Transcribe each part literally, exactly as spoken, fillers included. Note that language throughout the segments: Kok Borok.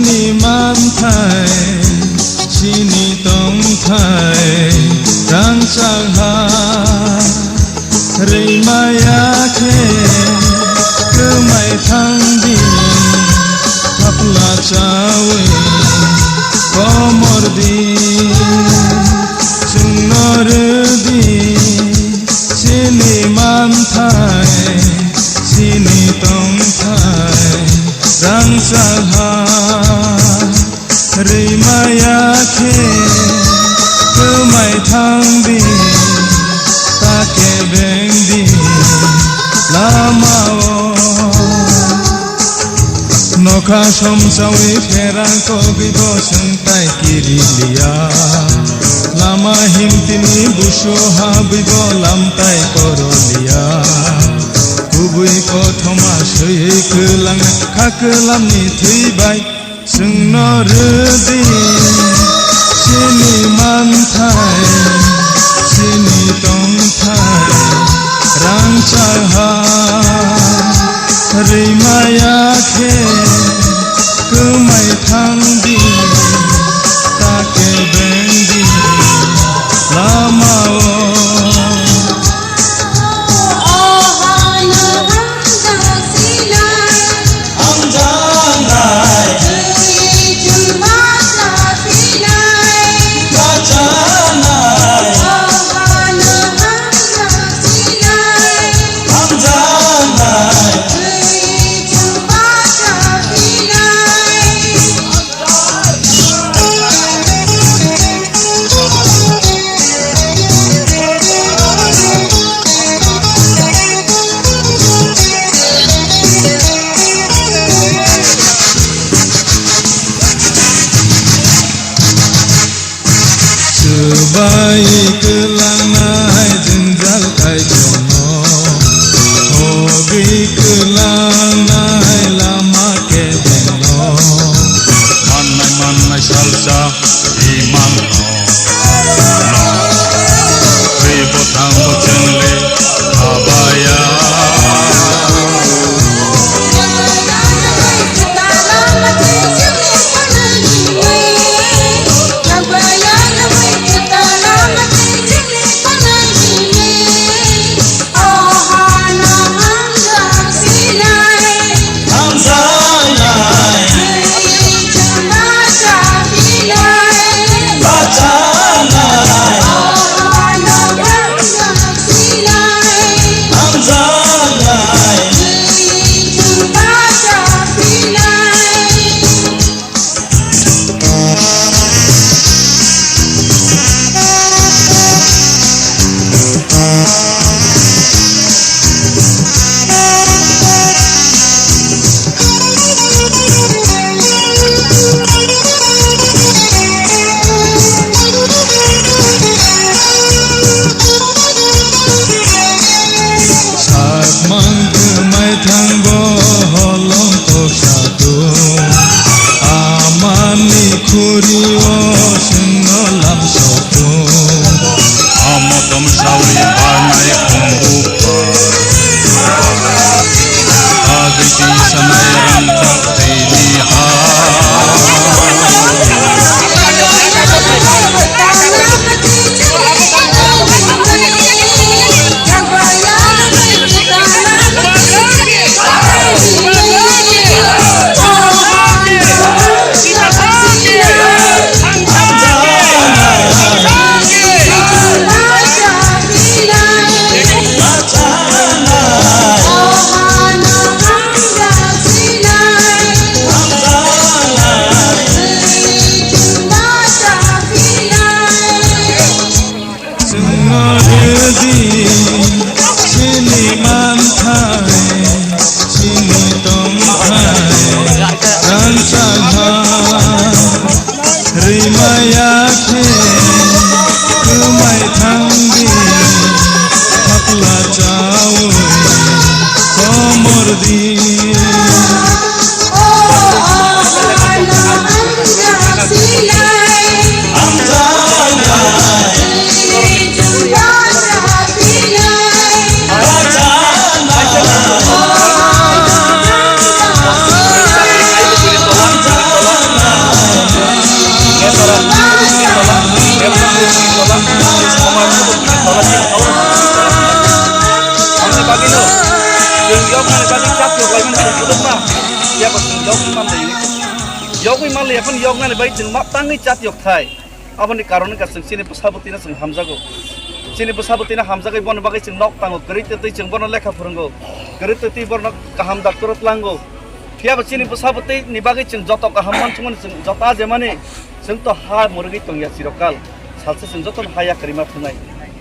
Manthai, chini tongthai, rangchak ha, rwimaya khe, kwmai thang di, thapla chawi, komor di, chwngno rw di, chini manthai, chini tongthai, rangchak ha. Rwimaya khe kwmai thang di, ta kebeng di lama-o. Nokha somsawi pherang kogwi bo swngtai kiri liya. Lama himtini busu habwi bo lamtai koro liya. Kubui kothoma swiwi kwlang kha kwlamni thwi bai. Chwngno rw di, chini manthai, chini tongthai, rangchak ha, rwimaya khe, kwmai thang di, ta kebeng di, lama-o. Swbai kwlangnai jwngjal kaitorno, hogwi kwlangnai lama kebengno. Mannai mannai salsa imanno, no, twi bwthang bo chwngle abaya. Sakmang kwmai thangbo holong kok satung, amani khurio chwngno lam sotung. Amo tom sawi banai khumbu pa. Agiti sanai rangchak tini ha. Chwngno rwdi chini manthai, chini tongthai, rangchak ha. Rwimaya khe kwmai thangdi, thapla chawi komordi. Yogwi manliya phano yoknani bai chwng ma tangwi chat yok thai. Aboni karon wngkha chwng chini bwsabwtwino chwng hamjago. Chini bwsabwtwino hamjagwi boni bagwi chwng nok tango, kwrwi twi chwng bono lekha phwrwngo, kwrwi twi borno kaham doctor tlango. Phiya ba chini bwsabwtwini bagwi chwng joto kaham mansukmani chwng joto ajemani chwng to ha mwrwgwi tongya chirokal. Salsa chwng jotono ha yakarwi ma thwngnai.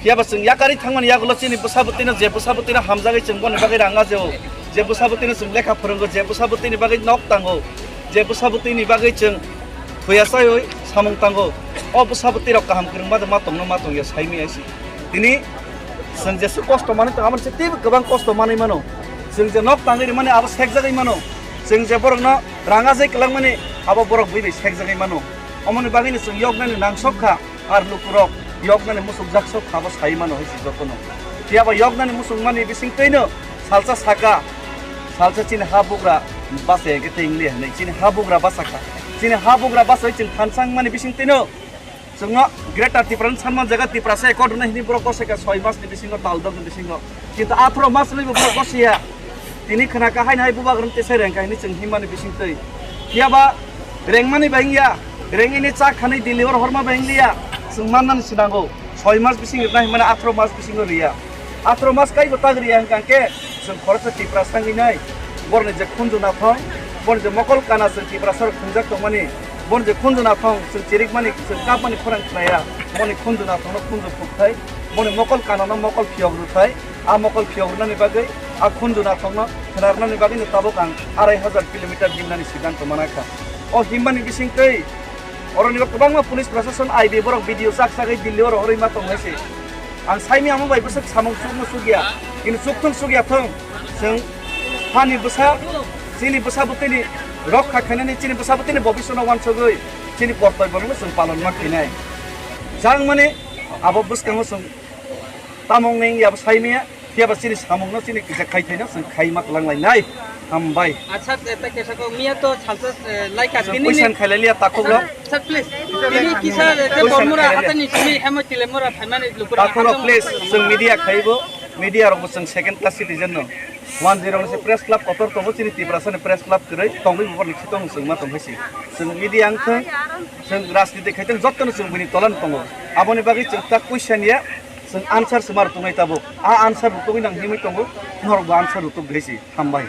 Phiya ba chwng yakarwi thangmani yagulo chini bwsabwtwino je bwsabwtwino hamjagwi chwng boni bagwi rang ajeo, je bwsabwtwino chwng lekha phwrwngo, je bwsabwtwini bagwi nok tango, je bwsabwtwini bagwi chwng Huya sai oi samung tango. O bwsabwtwi rok kaham kwrwngma de ma tongno ma tongya saimi aisi. Tini chwng jesu kosto manwi tong, amoni se teibo kwbang kosto manwi mano. Chwng je nok tangwi rwmani abo sekjagwi mano. Chwng je borokno rang ajai kwlangmani abo borok bui bai sekjagwi mano. Omoni bagwino chwng yoknani nangsok kha. Ar lukurok yoknani musukjak sok khabo sai mano hai si jotono. Phiya ba yoknani musukmani bising twino salsa saka, salsa chini ha bugra basa ya khe tei wngli hinwi. Chini ha bugra basa kha. Chini ha bugra basa chwng thansang mani bising twino chwngno Greater Tipraland sanma jaga Tiprasa accord rwna hinwi borok basa kha soi mas ni bisingo, tal dok ni bisingo. Kintu atharo mas rwlaibo borok basiya. Tini khna kha haino hai bubagrang tesai rengkha hinwi chwng himmani bisingtwi. Phiya ba rengmani bai wngya, rengini chak khanwi Delhi oro horma bai wngliya. Chwng mannani sinango, soi mas bising rwna hinmani atharo mas bisingo riya. Atharo mas kaibo tak riya hwnkha khe chwng khoroksa Tiprasa wngwi nai. Borni je khunju nathong, borni je mokol kana chwng Tiprasa rok thwngjak tongmani, borni je khunju nathong chwng chirikmani, chwng kapmani khorang khlaiya. Boni khunju nathongno khunju phukthai, boni mokol kanano mokol phiyok rwthai. A mokol phiyok rwnani bagwi a khunju nathokno khna rwnani bagwino tabuk ang arai hajar kilometer himnani siddhanto manakha. O himmani bisingtwi oronibo kwbangma police proshashan I B borok video chak chagwi Delhi oro horwi ma tong hai se. Ang saimya omo bai bwswk samung chukno chukya, kintu chukthung chukya thung, chwng hani bwsa, chini bwsa bwtwini rokha khainani, chini bwsa bwtwini bobiswrno wansugwi chini kortoibyo no chwng palon ma khainai. Jang mani abo bwskango chwng Tamo wngwi abo saimaya, phiya ba chini samungno chini kisa khaithaino chwng khaima kwlang lainai. Hambai. Acha, eta kesa ko miya to salsa, eh, lai ka Chwng tini question ni khailai liya takhuk rok. Sir, please. Tini kisa, eh, Question Bormura khailai liya. Hatani simi hemo Tilemura phaimani lukura Takhuk rok, hatamo please, chwng media khaibo, media rok bo chwng second class citizen no. One zero ni se press club kotor tongo, chini Tiprasa ni press club kwrwi tongwi bo ni khitong chwng ma tong hai si. Chwng media wngthwng, chwng rajniti khaitwng jotono chwng bini tolan tongo. Aboni bagwi chwng ta question ya, Chwng answer se ma rwtwknai tabuk. A answer rwtwgwi nang himwi tongo, norok bo answer rwtwk de si. Hambai.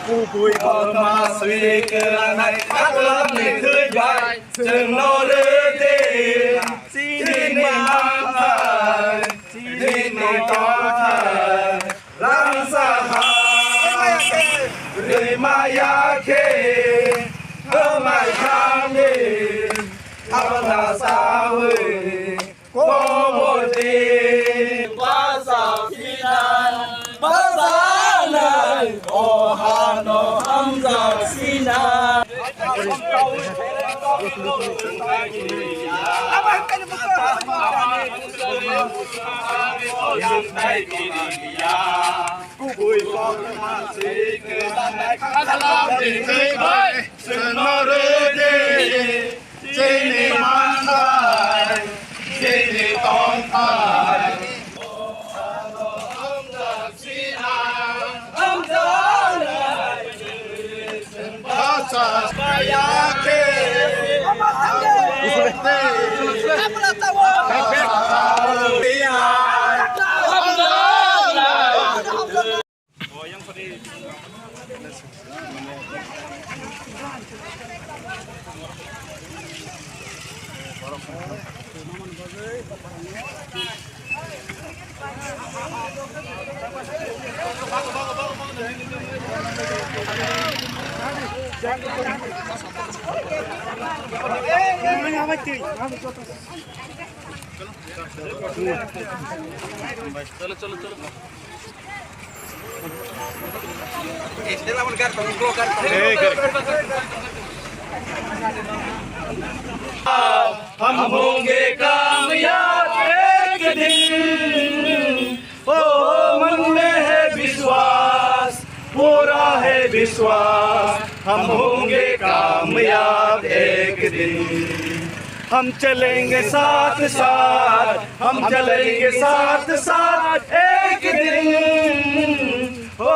Kubui bo ma swi kwrwnai, haklam ni thwi bai, chwng no rwdi, chini manthai. Chini tongthai rangsa hai, rwimaya khe, hamai khamdi, hamna sawi, komordi. Basa phinai, basa nai, o hano hamjak sinai. हम होंगे कामयाब एक दिन, ओ मन में है विश्वास, पूरा है विश्वास, हम होंगे कामयाब एक दिन। हम चलेंगे साथ साथ, हम चलेंगे साथ साथ एक दिन। ओ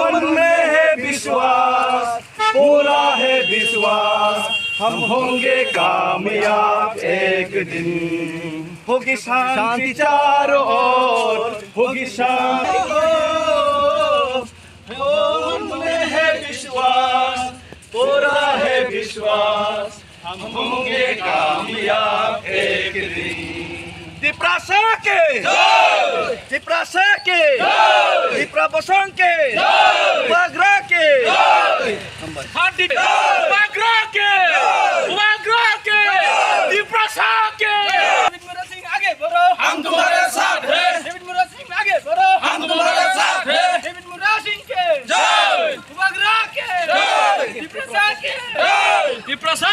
मन में है विश्वास, पूरा है विश्वास, हम होंगे कामयाब एक दिन। होगी शांति चारों ओर, होगी शांति। ओ मन में है विश्वास, पूरा है विश्वास, हम होंगे कामयाब एक दिन। तिप्रासा के जय। तिप्रासा के जय। तिप्रा बसंग के जय। बागरा के जय। खांटी बागरा के जय। बागरा के जय। तिप्रासा के। डेविड मुरा सिंह आगे बढ़ो। हम तुम्हारे साथ हैं। डेविड मुरा सिंह आगे बढ़ो। हम तुम्हारे साथ हैं। डेविड मुरा सिंह के जय। बागरा के जय। तिप्रासा के जय। तिप्रासा